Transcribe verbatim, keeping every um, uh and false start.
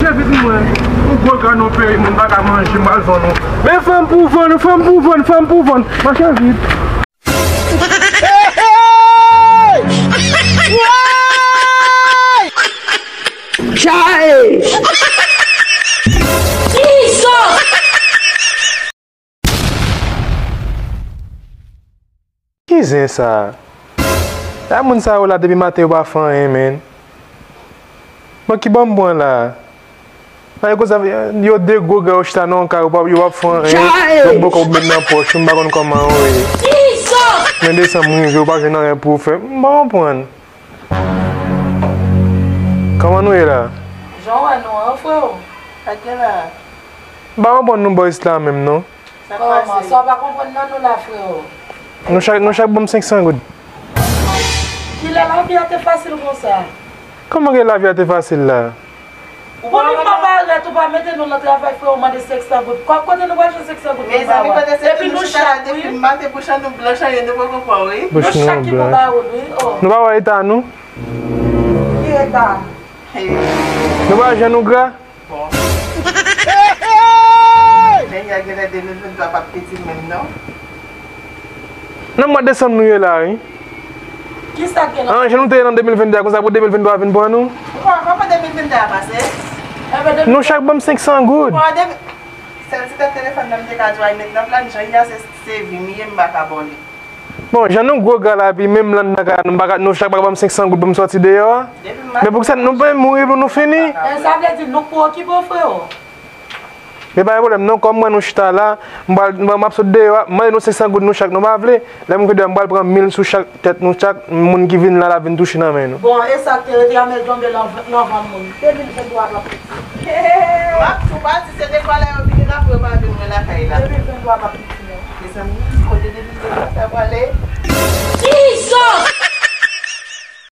Mache vit mwen. Yon gwo gra nan peyi, moun pa ka manje, m pral vann ou. Men fanm pou vann, fanm pou vann, fanm pou vann. Mache vit. Chai! Jesus! Ki zen sa? A moun sa yo la depi maten yo pa fè anyen, men. Bon, ki bò m pran la? Nan yo koze yo de gwo gra yo chita nan yon kay, yo pa, yo pa fè anyen. Yo bò kòb yo met nan pòch yo, m pa konn kòman yo ye. Men desanm rive, yo pa jwenn anyen pou yo fè. M pa konprann. Kòman nou ye la? Jan w wè nou an, freo. Sa k gen la? M pa konprann nou boys la menm non. Kòman? Sa w pa konprann nan nou la, freo? Nou chak, nou chak ban m senk san goud. Kilè lavi a te fasil konsa? Kòman ke lavi a te fasil la? Ou pa menm pa parèt, ou pa mete nou nan travay, freo, mande senk san goud. Kòb kote nou pral jwenn senk san goud pou nou ba w? Mezanmi, kote se pou nou chita la depi maten, bouch an nou blanch, anyen nou poko kwè, wi. Bouch nou blanch. Nou chak ki pou ba w, wi. Oh. Nou pa wè eta nou? Ki eta? Nou pa wè jan nou gra? Bon. Nèg la genlè de mil venntwa p ap piti menm non. Nan mwa desanm nou ye la, wi. Kisa k gen nan... Ah, jan nou te ye nan de mil venntwa, konsa pou de mil venntwa vin pran nou? Bon, kòman de mil venntwa pase? Nou chak ban m senk san goud. Bon, de... Sèl ti tèt telefòn nan m te ka di w al met nan plan, jan y a se, se vi m ye, m pa ka ba w li. Bon, jan nou gwo gra la, epi menm lann nan kay la, nou pa ka, nou chak pa ka ban m senk san goud pou m sòti deyò a? Men poukisa nou pa mouri pou nou fini? E sa vle di nou pou okipe w, freo? Men pa gen pwoblèm non, kòm mwen nou chita la, m pral, m pral, m ap sot deyò a, m mande nou senk san goud nou chak, nou pa vle? Lè m vin deyò a, m pral pran mil sou chak tèt nou chak, moun ki vin la, l ap vin touche nan men nou. Bon, e sa k te rete a, men l tonbe nan, nan van moun. De mil venntwa p ap piti. M ap tou pati, se dekwa lè yo vini la pou yo pa vin mwen lakay la. De mil venntwa p ap piti non. Mezanmi, kote de mil venntwa sa prale?